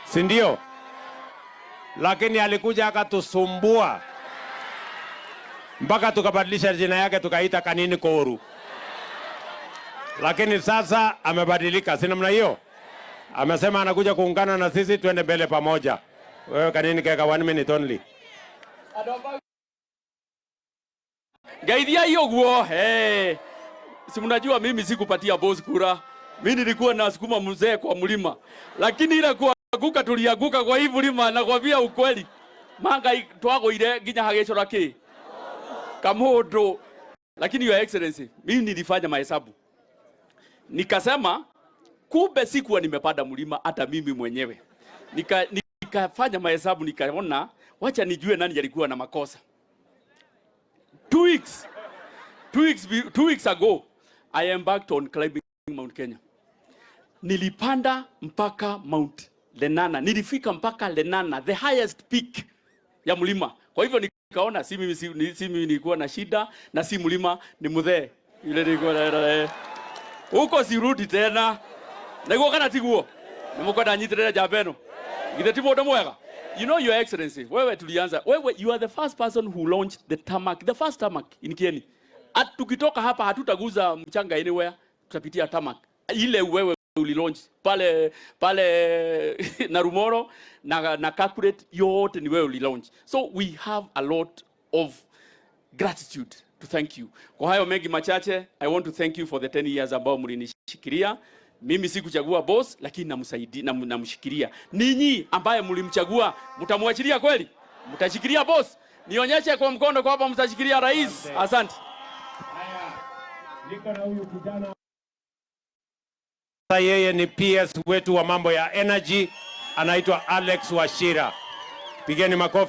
Si ndio? Lakini alikuja akatusumbua mpaka tukabadilisha jina yake tukaita Kanini Koru. Lakini sasa amebadilika, si namna hiyo? Amesema anakuja kuungana na sisi tuende mbele pamoja. Wewe Kanini Kega, one minute only. Ngeithia ũguo hey. Si mnajua mimi sikupatia boss kura. Mimi nilikuwa nasukuma mzee kwa mlima, lakini ile kuanguka tulianguka kwa hii mlima, nakwambia ukweli manga twagũire nginya hagĩcora kĩ kamundu. Lakini Your Excellency, mimi nilifanya mahesabu nikasema kumbe sikuwa nimepanda mlima hata mimi mwenyewe. Nikafanya mahesabu nikaona, wacha nijue nani alikuwa na makosa. 2 weeks ago, I embarked on climbing Mount Kenya. Nilipanda mpaka Mount Lenana, nilifika mpaka Lenana, the highest peak ya mlima. Kwa hivyo nikaona si mimi, si mimi nilikuwa na shida na si mlima, ni mudhee yule nilikuwa na huko, sirudi tena niguo kana tiguo nimukwenda nyitirire njamba ĩno githĩ ti mũndũ mwega? You know, Your Excellency, wewe tulianza, wewe, you are the first person who launched the tarmac, the first tarmac in Kieni. Tukitoka hapa hatutaguza mchanga anywhere, tutapitia tarmac ile wewe ulilaunch pale pale Narumoro na calculate yote ni wewe ulilaunch. So we have a lot of gratitude to thank you. Kwa hayo mengi machache, I want to thank you for the 10 years ambao mlinishikilia. Mimi sikuchagua boss, lakini namsaidia, namshikilia. Ninyi ambaye mlimchagua, mtamwachilia kweli? Mtashikilia boss? Nionyeshe kwa mkono kwamba mtashikilia rais. Asante. Niko na huyu kijana. Sasa yeye ni PS wetu wa mambo ya energy, anaitwa Alex Wachira. Pigeni makofi.